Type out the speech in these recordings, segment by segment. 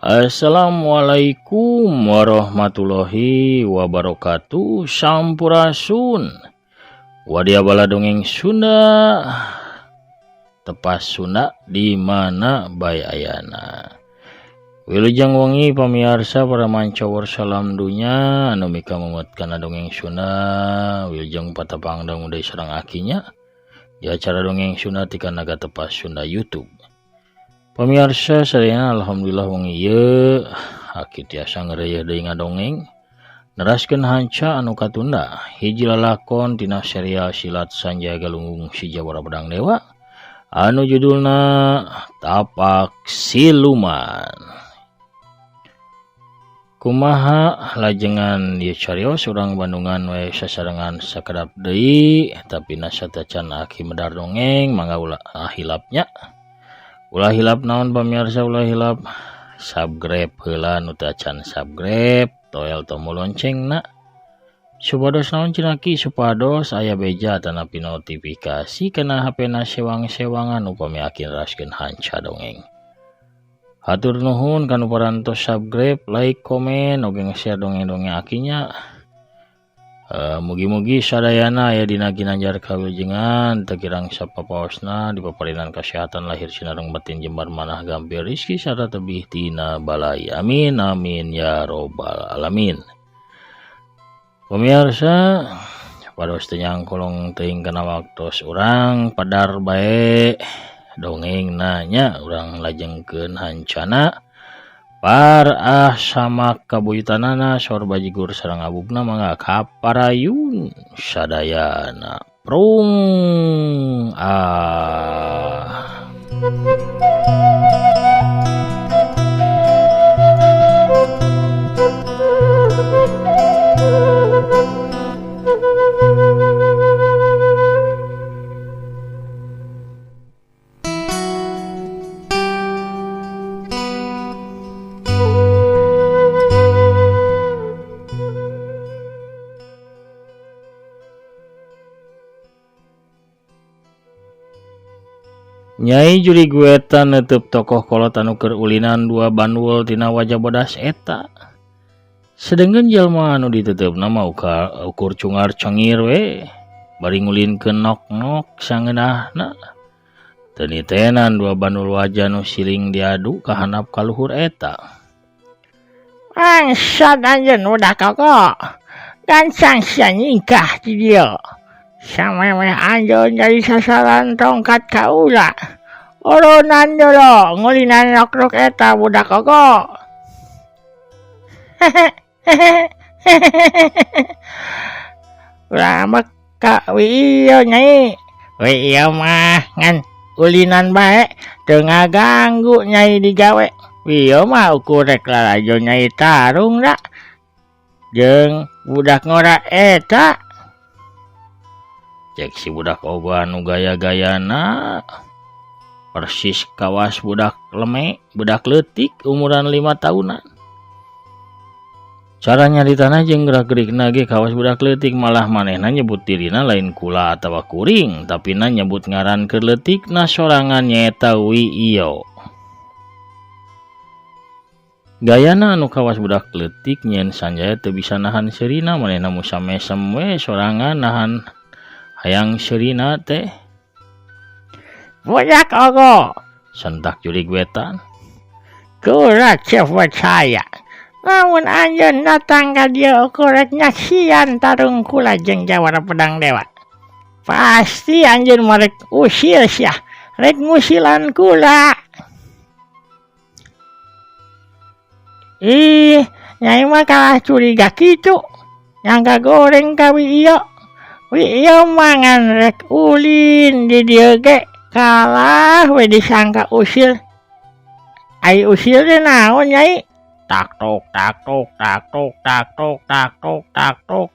Assalamualaikum warahmatullahi wabarakatuh. Sampurasun Wadia bala dongeng Sunda, tepas Sunda di mana bae ayana. Wilujeng wengi pamiarsa para mancawar salam dunya anu mika memet kana dongeng Sunda. Wilujeng patepang dangu deui sareng akinya di acara dongeng Sunda ti Kanaga Tepas Sunda YouTube. Pemirsa sadayana, alhamdulillah wengi ieu aki tiasa ngareuyeun deui ngadongeng neraskeun hanca anu katunda hiji lalakon tina serial silat Sanjaya Galunggung si Jawara Pedang Dewa anu judulna Tapak Siluman. Kumaha lajengan ieu carios urang Bandungan we sasarengan sakedap deui, tapi nasatacan aki medar dongeng mangga ulah hilapnya. Ulah hilap naon pamirsa, ulah hilap subscribe heula nu teu acan subscribe, toel tombol loncengna supados naon cenah ki, supados aya beja tanapi notifikasi kana HP na sewang-sewangan upami aki neraskeun hanca dongeng. Hatur nuhun kanu parantos subscribe, like, komen, oge nge-share dongeng-dongeng akinya. Mugi-mugi sadayana aya dina ginanjar kawilujengan teu kirang sapapaosna dipaparinan kesehatan lahir sinareng batin jembar manah gampil rizki sarta tebih tina balai. Amin amin ya robbal alamin. Pemirsa, pados teu nyangkolong teuing kana waktos urang padar bae dongeng nanya urang lajengkeun hancana. Parah sama kabuyutanana sor bajigur sareng abugna mangga kaparayun sadayana. Prung ah. Nyai Jurig Wetan neuteub tokoh kolot anu keur ulinan dua bandul tina wajah bodas eta. Sedengkeun jelema anu diteuteup mah ukur cungar cengir we, bari ngulinkeun nok-nok sangeunahna. Teu nitenan dua bandul wajah nu siling diadu ka handap ka luhur eta. Bangsat anjeun budak koko. Gancang sia nyingkah di dieu. Samemeh anjeun jadi sasaran tongkat kaula. Urunan dulu ngulinan nok-nok eta budak koko. Ulah ka wi ieu nyai. Wi ieu mah ngan ulinan bae teu ngaganggu nyai digawe. Wi ieu mah ukur rek lalajo nyai tarung da jeung budak ngora eta. Cek si budak ogo anu gaya-gayana persis kawas budak leme, budak leutik umuran 5 tahunan. Cara nyaritana jeung gerak-gerikna ge kawas budak leutik, malah manehna nyebut dirina lain kula atawa kuring, tapi na nyebut ngaran keur leutikna sorangan nyaeta Wi Iyo. Gayana anu kawas budak leutik nyen Sanjaya teu bisa nahan seurina, manehna musa mesem we sorangan nahan hayang seurina teh. Budak ogo, sentak Jurig Wetan. Kula teu percaya. Lamun anjeun datang ka dieu ukur rek nyaksian tarung kula jeung Jawara Pedang Dewa. Pasti anjeun mah rek usil sia, rek ngusilan kula. Ih, nyai mah kalah curiga kitu. Nyangka goreng ka Wi Iyo. Wi Iyo mah ngan rek ulin di dieu ge kalah we disangka usil. Ai usil teh naon nyai? Tak tok tak tok tak tok tak tok tak tok tak tok.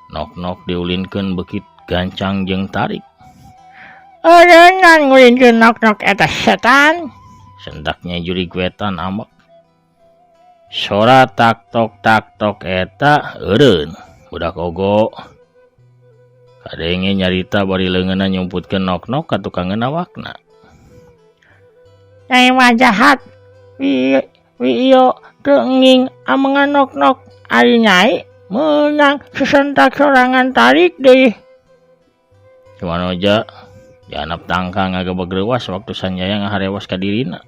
Nok-nok diulinkeun beukit gancang jeung tarik. Eureungan ngulinkeun nok-nok eta setan. Sentaknya Jurig Wetan ambek. Sora tak tok tak tok eta eureun budak ogo. Kadenge nyarita bari leungeunna nyumputkeun nok-nok ka tukangeun awakna. Nyai mah jahat. Wi iyo teu nging amengan nok-nok ari Nyai meunang sesentak sorangan tarik deui. Si Wanoja dianap tangka ngagebeg reuwas waktu Sanjaya ngaharewas ka dirina.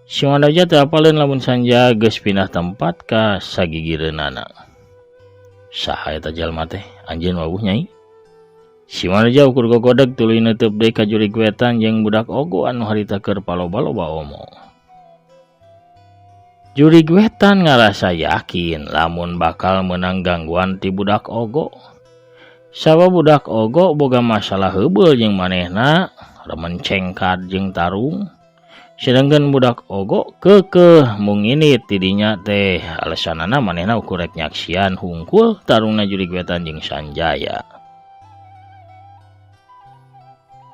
Si Wanoja teu apaleun lamun Sanjaya geus pindah tempat ka sagigireunana. Saha eta jalma teh? Anjeun wawuh Nyai? Si Wanoja ukur gogodeg tuluy neuteub deui ka jurig wetan jeung budak ogo anu harita keur paloba-loba omong. Jurig wetan ngarasa yakin lamun bakal meunang gangguan ti budak ogo. Sabab budak ogo boga masalah heubeul jeung manehna, remen cengkat jeung tarung. Sedangkan budak ogo keukeuh mung init ti dinya teh alesanana manehna ukur rek nyaksian hungkul tarungna jurig wetan jeung Sanjaya.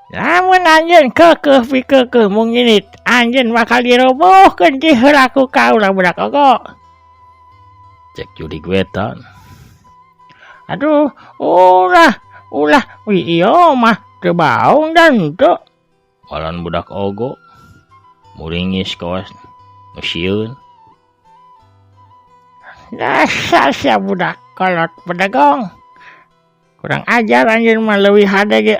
Lamun anjeun keukeuh pikeukeuh mung init, anjeun bakal dirobohkeun ti heula ku kaula budak ogo. Cek jurig wetan. Aduh, ulah wi ieu mah teu baong dan teu. Walan budak ogo muringis kawas nu sieun. Dasar sia budak kolot bedegong. Kurang ajar anjeun mah leuwih hade ge.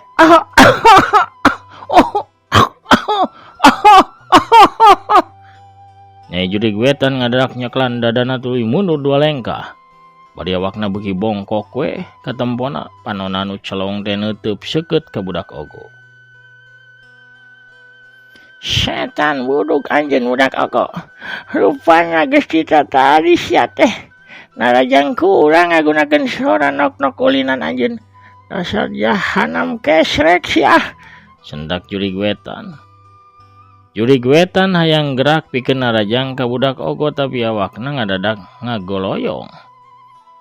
Nyai jurig wetan ngadarak nyeklan dadana tuluy mundur dua lengkah. Bari awakna beuki bongkok we katempona panona nu celong teh neuteub seukeut ka budak ogo. Setan buduk anjeun budak ogo. Rupana geus tadi sia teh. Narajang kurang ngagunakeun sora nok-nok ulinan anjeun. Dasar jahanam kesrek sia. Sendak jurig wetan. Jurig wetan hayang gerak pikeun narajang ka budak ogo tapi awakna ngadadak ngagoloyong.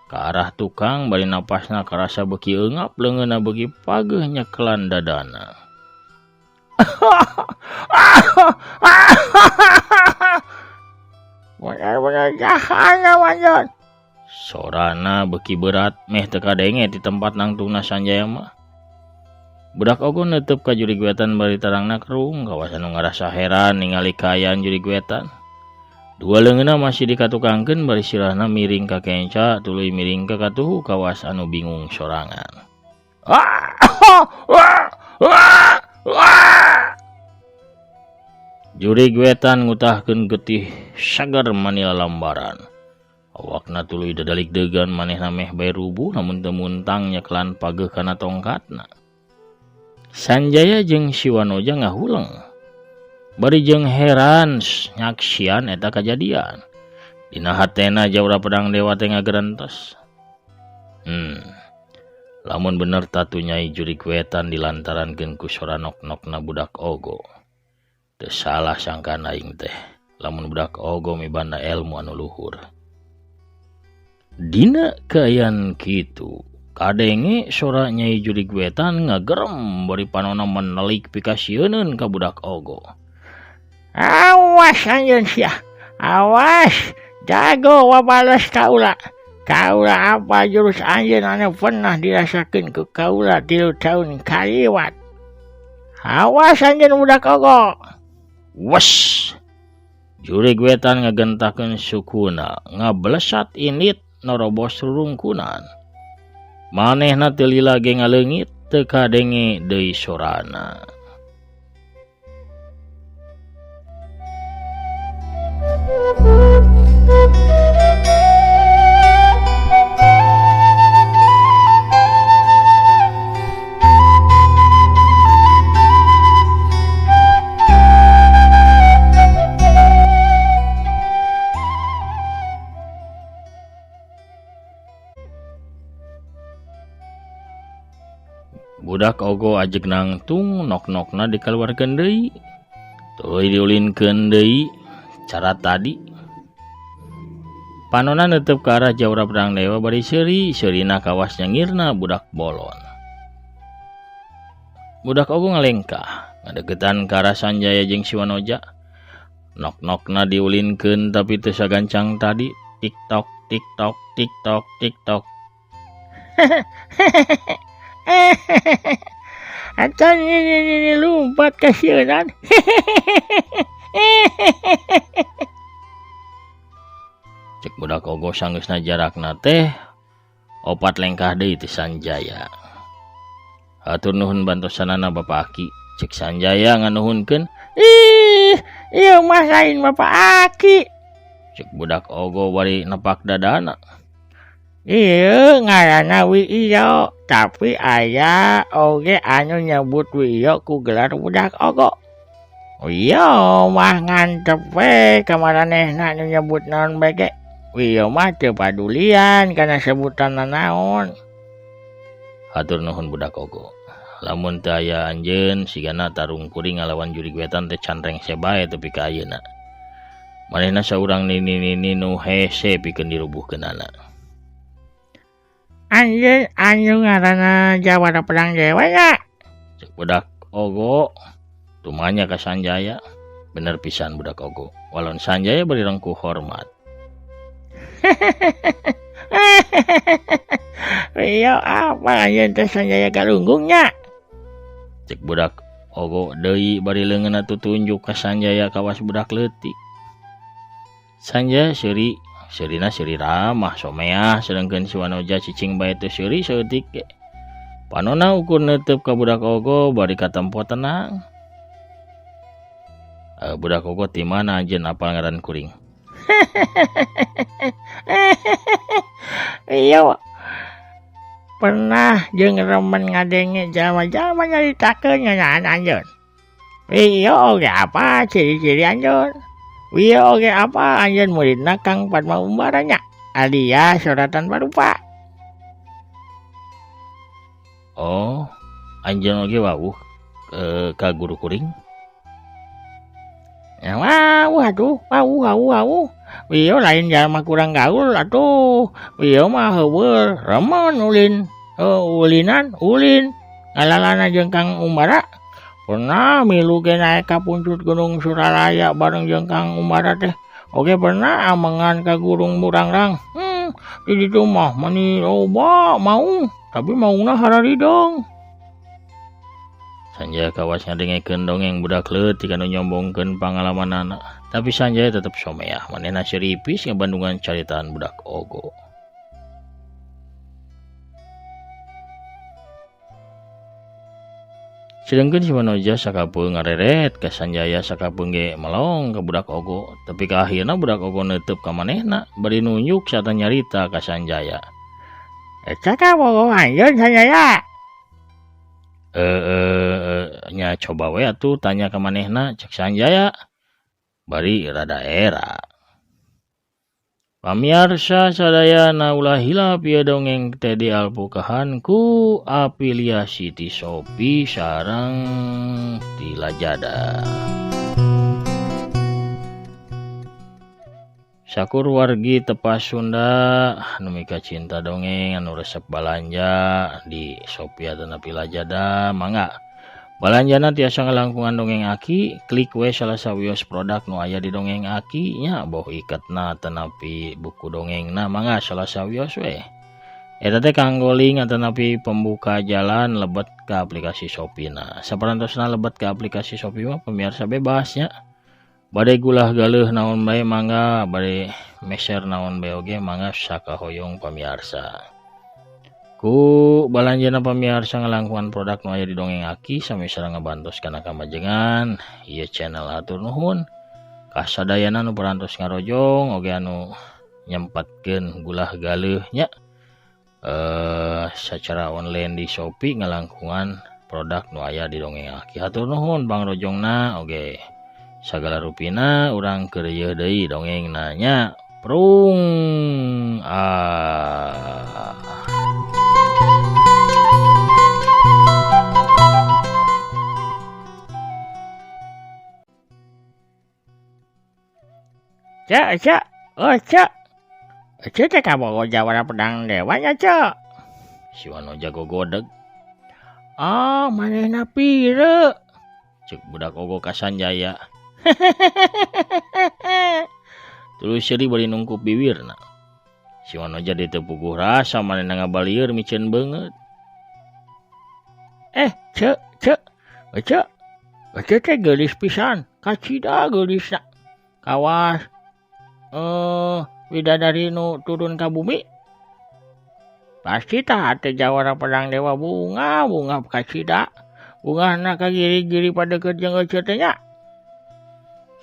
Ka arah tukang bari napasna karasa beuki eungap leungeunna beuki pageuh nyekelan dadana. Bener-bener jahanam anjeun. Sorana beuki berat meh teu kadenge ti tempat nangtungna Sanjaya mah. Budak ogo neuteub ka jurig wetan bari tarangna kerung kawasan nu ngarasa heran ningali kaayaan jurig wetan. Dua leungeunna masih dikatukangkeun bari sirahna miring ka kenca tuluy miring ka katuhu kawas anu bingung sorangan. Jurig wetan ngutahkeun getih sagar manila lambaran. Awakna tuluy dadalik degan manehna meh bae rubuh namun teu muntang nyekelan pageuh kana tongkatna. Sanjaya jeung si Wanoja ngahuleng. Bari jeung heran nyaksian eta kajadian. Dina hatena jawra pedang dewa teh ngagerentes. Lamun bener tatu Nyai jurig wetan dilantarankeun ku sora nok-nokna budak ogo. Teu salah sangkaan aing teh lamun budak ogo mibanda elmu anu luhur. Dina kaayaan kitu kadenge sora Nyai jurig wetan ngagerem bari panona menelik pikasieuneun ka budak ogo. Awas anjeun sia. Awas, jago wabales kaula. Kaula apa jurus anjeun anu pernah dirasakeun ku kaula 3 tahun kaliwat. Awas anjeun budak ogo. Wes. Jurig wetan ngagentakeun sukuna, ngablesat init norobos rurungkunan. Manehna teu lila ge ngaleungit teu kadenge deui sorana. Budak ogo ajeg nangtung nok-nokna dikaluarkeun deui. Tuluy diulinkeun deui cara tadi. Panona neuteub ka arah jawra pedang dewa bari seuri, seurina kawas nyangirna budak bolon. Budak ogo ngalengkah, ngadeukeutan ka arah Sanjaya jeung si Wanoja. Nok-nokna diulinkeun tapi teu sagancang tadi. Tik tok tik tok tik tok tik tok. Acan ini lumpat kasieunan. Cek budak ogo sanggeusna jarakna teh 4 lengkah deui ti Sanjaya. Hatur nuhun bantosanana Bapak Aki. Cek Sanjaya nganuhunkeun. Ih, ieu mah lain Bapak Aki. Cek budak ogo bari nepak dadana. Ieu ngaranna Wi Iyo, tapi aya oge anu nyebut Wi Iyo ku gelar budak ogo. Wiyo mah ngantep we ka maranehna anu nyebut naon bae ge. Wiyo mah teu padulian kana sebutan naon. Hatur nuhun budak ogo. Lamun teu aya anjeun sigana tarung kuring ngalawan jurig wetan teh can rengse bae tepi ka ayeuna. Manehna saurang nini-nini nu hese pikeun dirubuhkeunana. Anjeun anu ngaranna Jawara Pedang Dewa nya? Cek budak ogo tumanya ka Sanjaya. Bener pisan budak ogo. Walon Sanjaya bari rengkuh hormat. Iya apa anjeun teh Sanjaya Galunggung nya? Cek budak ogo deui bari leungeunna tutunjuk ka Sanjaya kawas budak leutik. Sanjaya seuri, seurina seuri ramah someah sedengkeun si Wanoja cicing bae teu seuri saeutik ge. Panona ukur neuteub ka budak ogo bari katempo tenang. Budak ogo ti mana anjeun apal ngaran kuring? Iya pernah jeung remen ngadenge jalma-jalma nyaritakeun ngeunaan anjeun. Wiyo oge apa ciri-ciri anjeun? Wiyo oge apa anjeun muridna Kang Padma Umbara nya alias Soratan Parupa. Oh, anjeun oge wawuh ka guru kuring? Ya wawuh atuh, wawuh wawuh wawuh. Wiyo lain jalma kurang gaul atuh. Wiyo mah heubeul remen ulin. Ulinan ulin ngalalana jeung Kang Umbara. Pernah milu ge naek ka puncak Gunung Suralaya bareng jeung Kang Umbara teh. Oge pernah amengan ka Gunung Burangrang. Di ditu mah mani loba maung, tapi maungna hararidong. Sanjaya kawas ngadengekeun dongeng budak leutik anu nyombongkeun pangalamanana. Tapi Sanjaya tetep someah, manehna seripis ngabandungan caritaan budak ogo. Sedengkeun si Wanoja sakapeung ngareret ka Sanjaya sakapeung ge melong ka budak ogo. Tapi ka akhirna budak ogo neuteub ka manehna bari nunjuk sarta nyarita ka Sanjaya. Eta ka bogoh anjeun Sanjaya. Nya coba we atuh tanya ka manehna cek Sanjaya bari rada era. Pamiarsa sadayana ulah hilap ieu dongeng teh dialpukahan ku afiliasi ti Shopee sareng ti Lazada. Sakur wargi tepas Sunda anu mika cinta dongeng anu resep balanja di Shopee atanapi Lazada mangga. Balanjana tiasa ngalangkungan dongeng Aki, klik we salah sawios produk nu aya di dongeng Aki nya boh iketna atanapi buku dongengna mangga salah sawios we. Eta teh kanggo link atanapi pembuka jalan lebet ka aplikasi Shopee na. Saparantosna lebet ka aplikasi Shopee mah pemirsa bebas nya. Bade gulah galeuh naon bae mangga, bade meser naon bae oge mangga sakahoyong pamiarsa. Ku balanjana pamiarsa ngalangkungan produk nu aya di dongeng Aki sami sareng ngabantos kana kamajengan ieu channel hatur nuhun kasadayana nu parantos ngarojong oge anu nyempatkeun gulah galeuh nya secara online di Shopee ngalangkungan produk nu aya di dongeng Aki. Hatur nuhun pangrojongna oge sagala rupina urang keur yeuh deui dongengna nya. Prung ah. Cek, cek, oh cek, cek teh kabogo Jawara Pedang Dewa nya cek. Si Wanoja gogodeg. Oh, manehna pire? Cek budak ogo ka Sanjaya. Terus seuri bari nungkup biwirna. Si Wanoja ditepuguh rasa manehna ngabalieur miceun beungeut. Cek, cek, cek, cek teh geulis pisan, kacida geulisna. Kawas Widadari nu turun ka bumi. Pasti tah teh jawara pedang dewa bunga bunga kacida. Bungahna ka giri-giri padeukeut jeung eceu teh nya.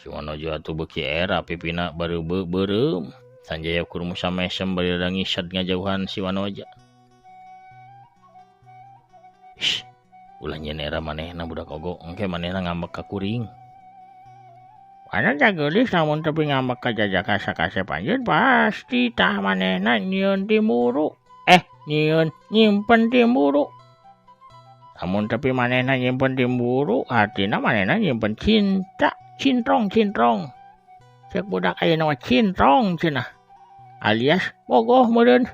Si Wanoja atuh beuki era pipina bareubeuh beureum. Sanjaya kur musamesem bari rada ngisad ngajauhan si Wanoja. Shh, ulah nyeun era manehna budak ogo, engke manehna ngambek ka kuring. Wanoja geulis lamun tepi ngambek ka jajaka sakasep anjeun pasti tah manehna nyieun timburu. Nyieun nyimpen timburu. Lamun tepi manehna nyimpen timburu, artina manehna nyimpen cinta, cintrong-cintrong. Cek budak ayeuna mah cintrong cenah. Alias bogoh meureun.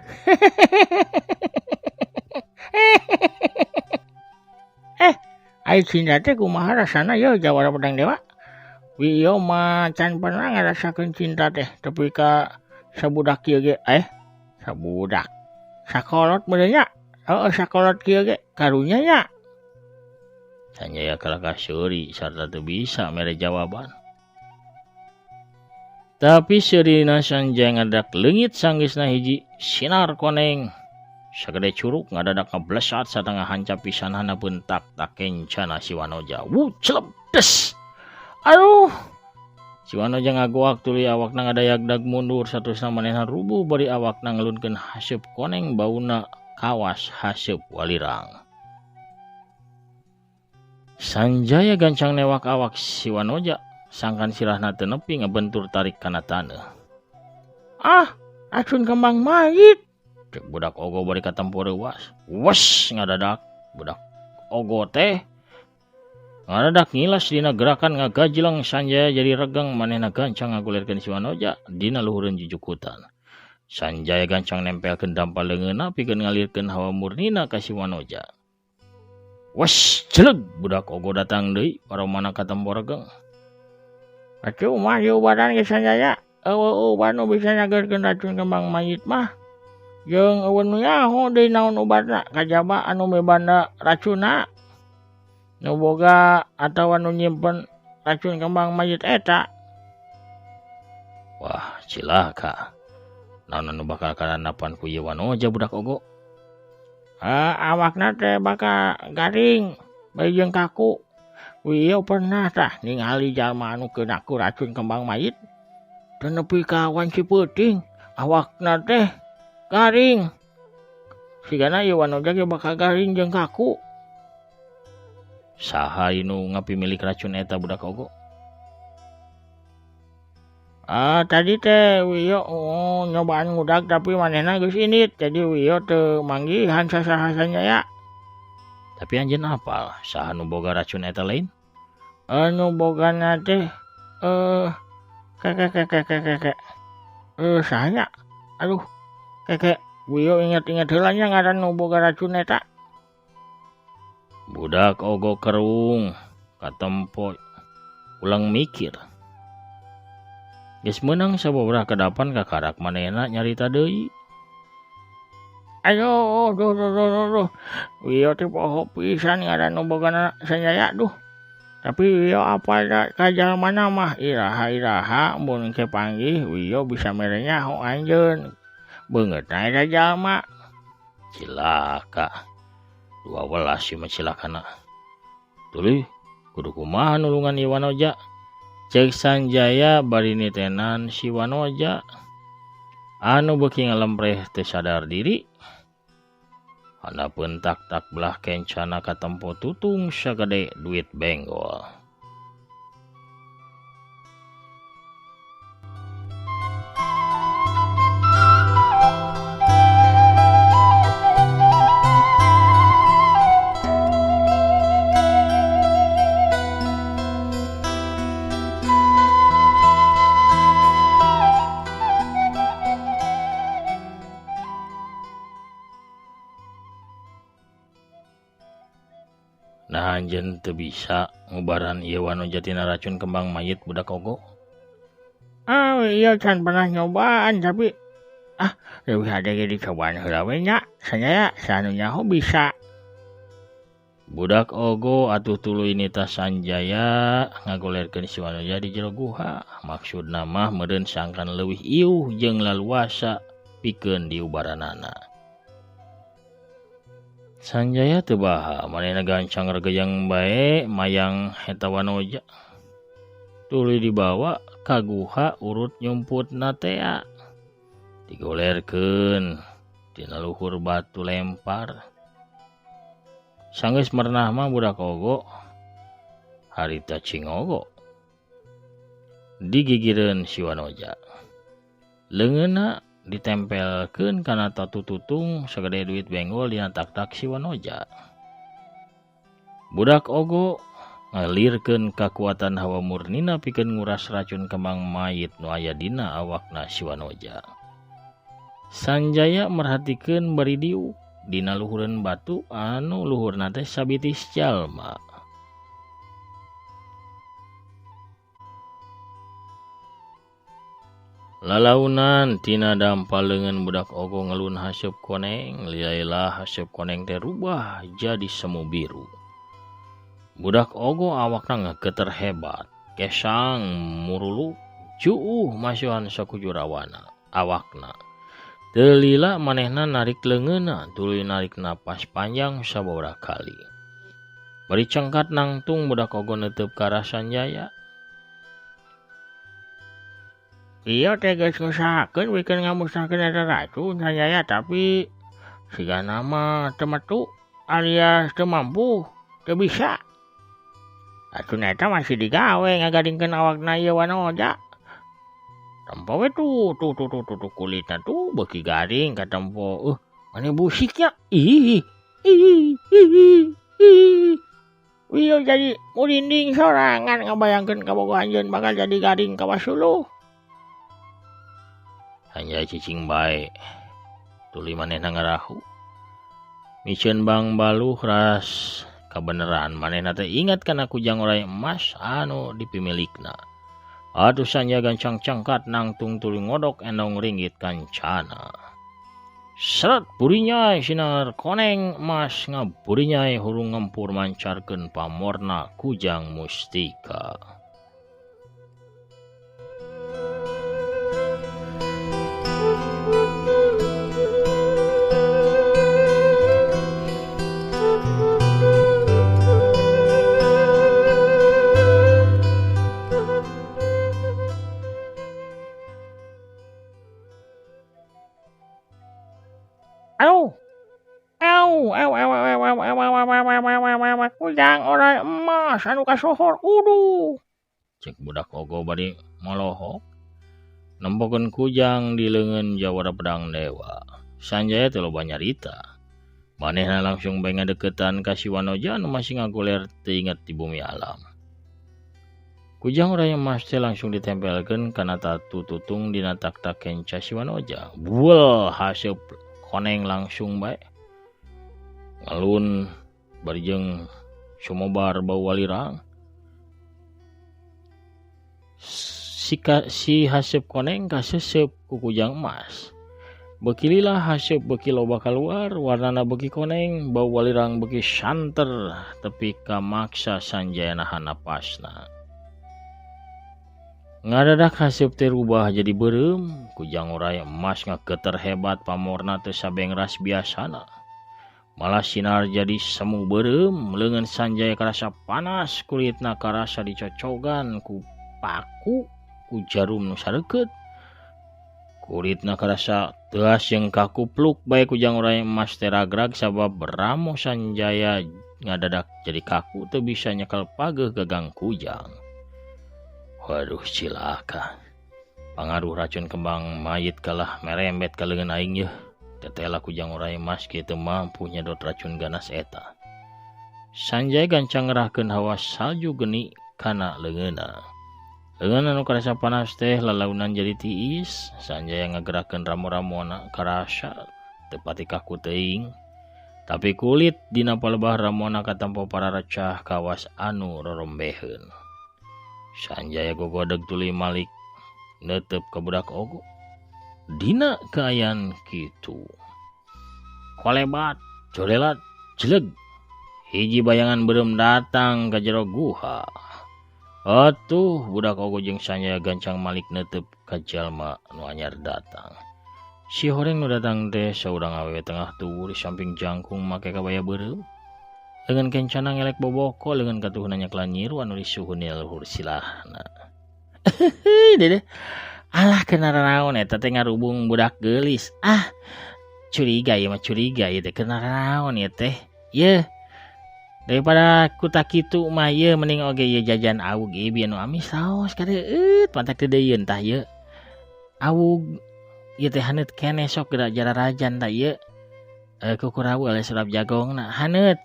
Ai cinta teh kumaha rasana yeuh jawara pedang dewa? Wieu mah can pernah ngarasakeun cinta teh tepi ka sabudak kieu ge. Sabudak. Sakolot meureun nya. Heeh, sakolot kieu ge karunya nya. Sanjaya kalakah seuri sarta teu bisa mere jawaban. Tapi seurina Sanjaya ngadak leungit sanggeusna hiji sinar koneng. Sagede curug ngadadak ngablesat satengah hancap pisan hanapeun tak tak kencana si Wanoja. Wuh, celep des. Aduh. Si Wanoja ngagoak tuluy awakna ngadayagdag mundur saterusna manehna rubuh bari awakna ngelunkeun haseup koneng bauna kawas haseup walirang. Sanjaya gancang newak awak si Wanoja sangkan sirahna teu nepi ngabentur tarik kana taneuh. Ah, racun kembang mayit. Cek budak ogo bari katempo reuas. Wes ngadadak budak ogo teh ngadadak ngilas dina gerakan ngagajleng Sanjaya jadi regang manehna gancang ngagulerkeun si Wanoja dina luhureun jujukutan. Sanjaya gancang nempelkeun dampal leungeunna pikeun ngalirkeun hawa murnina ka si Wanoja. Wes jeleg budak ogo datang deui paromana katempo regang. Atuh mah ieu badan ge Sanjaya. Eueuh ubat nu bisa nyageurkeun racun kembang mayit mah. Jeung eueuh nu nyaho deui naon ubatna kajaba anu mibanda racunna. Nu boga atawa nu nyimpen racun kembang mayit eta. Wah, cilaka. Naon anu bakal karanapan ku ieu Wanoja budak ogo? Awakna teh bakal garing bari jeung kaku. Wieu pernah tah ningali jalma anu kena ku racun kembang mayit. Teu nepi ka wanci peuting, awakna teh garing. Sigana ieu Wanoja ge bakal garing jeung kaku. Saha nu ngapimilik racun eta budak ogo? Tadi teh Wiyo nyobaan ngudag tapi manehna geus indit. Jadi Wiyo teu manggihan sasaha Sanjaya. Tapi anjeun apal saha nu boga racun eta lain? Nu bogana teh keke. Saha nya? Aduh, keke Wiyo inget-inget heula nya ngaran nu boga racun eta. Budak ogo kerung katempo ulang mikir. Geus meunang sababaraha kadapan kakarak manehna nyarita deui. Aduh, duh. Wiyo teh poho pisan ngaran nu bogana Sanjaya duh. Tapi Wiyo apal ka jalmana mah iraha-iraha mun ke panggih Wiyo bisa mere nyaho anjeun. Beungeutna eta jalma. Cilaka. 12 ieu mah cilakana. Tuluy kudu kumaha nulungan ieu Wanoja? Cek Sanjaya bari nitenan si Wanoja anu beuki ngalempreh teu sadar diri. Handapeun tak-tak belah kencana katempo tutung sagede duit benggol. Nah anjeun teu bisa ngubaran ieu Wanoja tina racun kembang mayit budak ogo. Ah, iya can pernah nyobaan tapi leuwih hade ge dicobaan heula we nya. Sanjaya sanu nyaho bisa. Budak Ogo atuh tuluy nitah Sanjaya ngagolerkeun si Wanoja di jero guha. Maksudna mah meureun sangkan leuwih iuh jeung laluasa pikeun diubaranana. Sanjaya teu baha manehna gancang regejang bae mayang eta Wanoja. Tuluy dibawa ka guha urut nyumputna tea. Digolerkeun dina luhur batu lempar. Sanggeus merenah mah budak Ogo harita cingogo digigireun si Wanoja. Leungeunna ditempelkeun kana tatu tutung sagede duit benggol dina tak-tak si Wanoja. Budak Ogo ngalirkeun kakuatan hawa murnina pikeun nguras racun kembang mayit nu aya dina awakna si Wanoja. Sanjaya merhatikeun bari diuk dina luhureun batu anu luhurna teh sabitis jalma. Lalaunan tina dampal leungeun budak Ogo ngelun haseup koneng, lila-lila haseup koneng teh rubah jadi semu biru. Budak Ogo awakna ngageter hebat, kesang muruluk, juuh masihan sakujurawana awakna. Teu lila manehna narik leungeunna tuluy narik napas panjang sababaraha kali. Bari cengkat nangtung budak Ogo neuteub ka arah Sanjaya. Ieu teh geus ngusahakeun wikeun ngamusnahkeun eta racun Sanjaya, tapi sigana mah teu metu alias teu mampu, teu bisa. Racun eta masih digawe ngagadingkeun awakna ieu Wanoja. Tempo we tuh tuh kulitna tuh beuki garing katempo. Mane busiknya. Ih ih ih ih. Wieu jadi murinding sorangan ngabayangkeun kabogoh anjeun bakal jadi garing kawas suluh. Sanjaya cicing bae. Tuluy manehna ngarahu. Miceun bang baluh ras kabeneran manehna teh ingat kana kujang oray emas anu dipimilikna. Atuh Sanjaya gancang cengkat nangtung tuluy ngodok endong ringgit kancana. Seret burinyai sinar koneng emas ngaburinyai hurung ngempur mancarkeun pamorna kujang mustika. Kujang oray emas anu kasohor uduh. Cek budak Ogo bari molohok nempokeun kujang di leungeun jawara pedang dewa. Sanjaya teh loba nyarita. Manehna langsung bae ngadeukeutan ka si Wanoja anu masih ngagoler teu inget di bumi alam. Kujang oray emas teh langsung ditempelkeun kana tatu tutung dina tak-tak kenca si Wanoja. Buel haseup koneng langsung bae ngalun bari jeung sumobar bau walirang. Si haseup koneng kaseseup ku kujang emas. Beuki lila haseup beuki loba kaluar, warnana beuki koneng, bau walirang beuki santer tepi ka maksa Sanjaya nahan napasna. Ngadadak haseup teh rubah jadi beureum, kujang oray emas ngageter hebat pamorna teu sabeng ras biasana. Malah sinar jadi semu beureum, leungeun Sanjaya karasa panas, kulitna karasa dicocogan ku paku ku jarum nu sareukeut. Kulitna karasa teuas jeung kakupluk bae kujang oray emas teh ragrag sabab ramo Sanjaya ngadadak jadi kaku teu bisa nyekel pageuh gagang kujang. Waduh cilaka. Pangaruh racun kembang mayit kalah merembet ka leungeun aing yeuh. Tetela kujang oray emas kieu mampu nyedot racun ganas eta. Sanjaya gancang ngerahkeun hawa salju geni kana leungeunna. Leungeun anu karasa panas teh lalaunan jadi tiis. Sanjaya ngagerakeun ramo-ramona karasa teu pati kaku teuing. Tapi kulit dina palebah ramona katampo pararacah kawas anu rorombeheun. Sanjaya gogodeg tuluy malik neuteup ka budak Ogo. Dina kaayaan kitu. Kolebat, jolelat, jeleg. Hiji bayangan beureum datang ka jero guha. Atuh budak ogo jeung Sanjaya gancang malik neuteup ka jalma nu anyar datang. Si horeng nu datang teh saurang awewe tengah tuwuh di samping jangkung make kabaya beureum. Leungeun kencana ngelek boboko, leungeun katuhna nyakla nyiru anu disuhun luhur silahna. Dede. Alah kena naon eta teh ngarubung budak geulis. Ah, curiga ieu mah curiga ieu teh kena naon ieu teh. Yeuh. Daripada ku kitu mah ieu mending oge ieu jajan awug ieu bieu nu amis saos kadeueut pantak teu deuyeuun tah ieu. Awug ieu teh haneut keneh sok geura jararajan tah ieu. Kukurawu oleh surap jagongna haneut.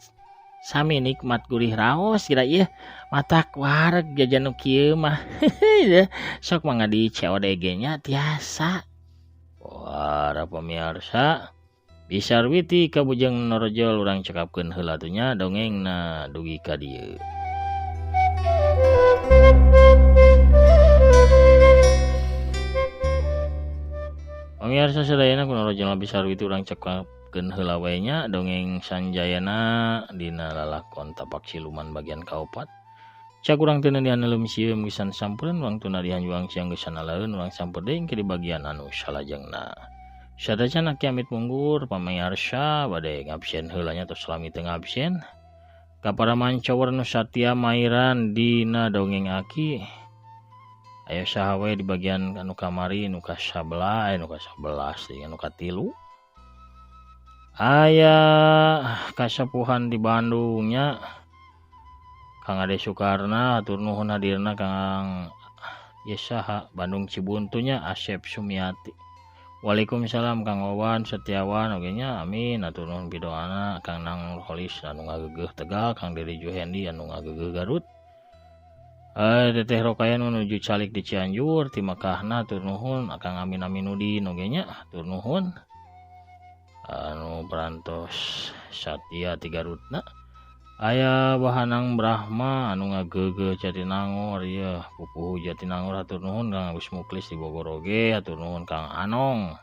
Sami nikmat gurih raos kira ieu matak wareg jajan nu kieu mah. Sok mangga di CODG nya tiasa. Para pemirsa Bisarwiti ka Bujeng Norojol urang cekapkeun heula atuh nya dongengna dugi ka dieu. Pemirsa sadayana ku Norojol Bisarwiti urang cekap heula we nya dongeng Sanjayana dina lalakon tapak siluman bagian kaopat. Cak urang teu neundeun leum sieum geus sampuran urang teu dihanjuang siang geus alaeun urang sampeu deui ke di bagian anu salajengna. Sadacan aki amit munggur pamirsa bade ngabsen heula nya tos lami teu ngabsen. Ka para mancawer nu satia mairan dina dongeng aki. Aya saha we di bagian anu kamari nu ka-11 nu ka-11 deui anu ka-3. Aya kasepuhan di Bandungnya Kang Ade Sukarna hatur nuhun hadirna Kang Yesaha Bandung Cibuntunya Asep Sumiati. Waalaikumsalam Kang Wawan Setiawan oge nya amin hatur nuhun pidoana Kang Nang Nurholis anu ngageugeuh Tegal Kang Deri Juhendi anu ngageugeuh Garut. Teteh Rokaya nu nuju calik di Cianjur ti Mekahna hatur nuhun Kang Amin Aminudin oge nya hatur nuhun. Anu perantos Satya ti Garutna aya Bahanang Brahma anu ngageugeuh Jatinangor ieu pupuhu Jatinangor hatur nuhun Kang Agus Muklis di Bogor oge hatur nuhun Kang Anong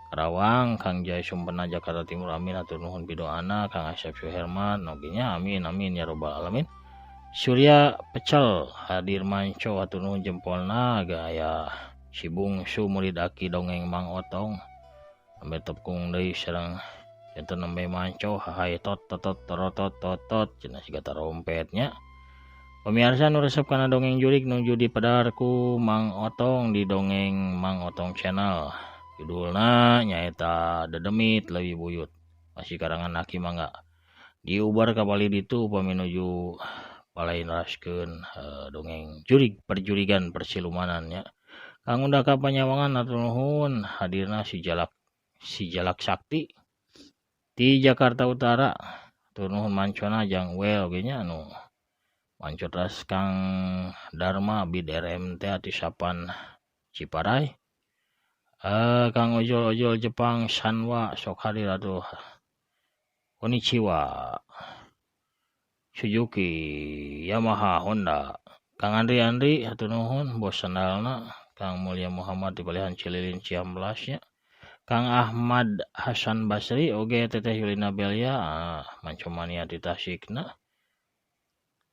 Karawang Kang Jaya Sumpena Jakarta Timur amin hatur nuhun pidoana Kang Asep Suherman oge nya amin amin ya robbal alamin. Surya Pecel hadir manco hatur nuhun jempolna gaya si bungsu murid aki dongeng Mang Otong ambe tepung deui sareng janten nembe manco hahay tot tot tot tot tot tot cenah siga tarompetnya. Pemirsa nu resep kana dongeng jurig nuju dipedar ku Mang Otong di dongeng Mang Otong channel. Judulna nyaeta Dedemit Leuwih Buyut. Masih karangan aki mangga diubar ka bali ditu upami nuju palai neraskeun dongeng jurig perjurigan persilumanan nya. Kang Unda ka Panyawangan hatur nuhun hadirna si Jalak Sakti di Jakarta Utara hatur nuhun mancona jang well oge nya anu manco teras Kang Dharma bid RMT ati Sapan Ciparai. Kang ojol-ojol Jepang Sanwa sok hadir atuh Konnichiwa Suzuki Yamaha Honda Kang Andri Andri hatur nuhun bos sandalna Kang Mulia Muhammad di Balihan Cililin Cihampelas nya Kang Ahmad Hasan Basri oge Teteh Yulina Belia mancomania di Tasikna.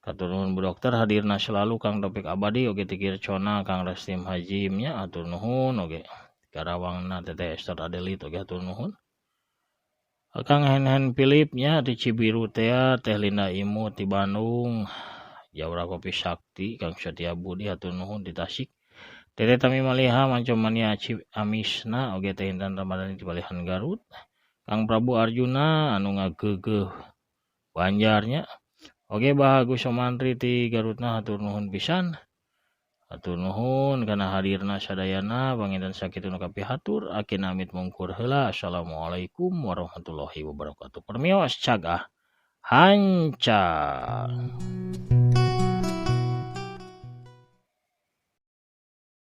Hatur nuhun Bu Dokter hadirna selalu Kang Topik Abadi oge Tikir Cona Kang Restim Hajim nya hatur nuhun oge Karawangna Teteh Esther Adelit oge hatur nuhun. Kang Henhen Philip nya di Cibiru teh Teh Linda Imu di Bandung Jawara Kopi Sakti Kang Setia Budi hatur nuhun di Tasik. Teteh Tami Maliha mancomania Amisna oge Teh Intan Ramadhani di Balihan Garut. Kang Prabu Arjuna anu ngageugeuh Banjarnya oge Bahagus Somantri ti Garutna hatur nuhun pisan. Hatur nuhun kana hadirna sadayana panginten sakitu nu kapihatur akhirna amit mungkur heula. Assalamualaikum warahmatullahi wabarakatuh. Permios cagah hanca.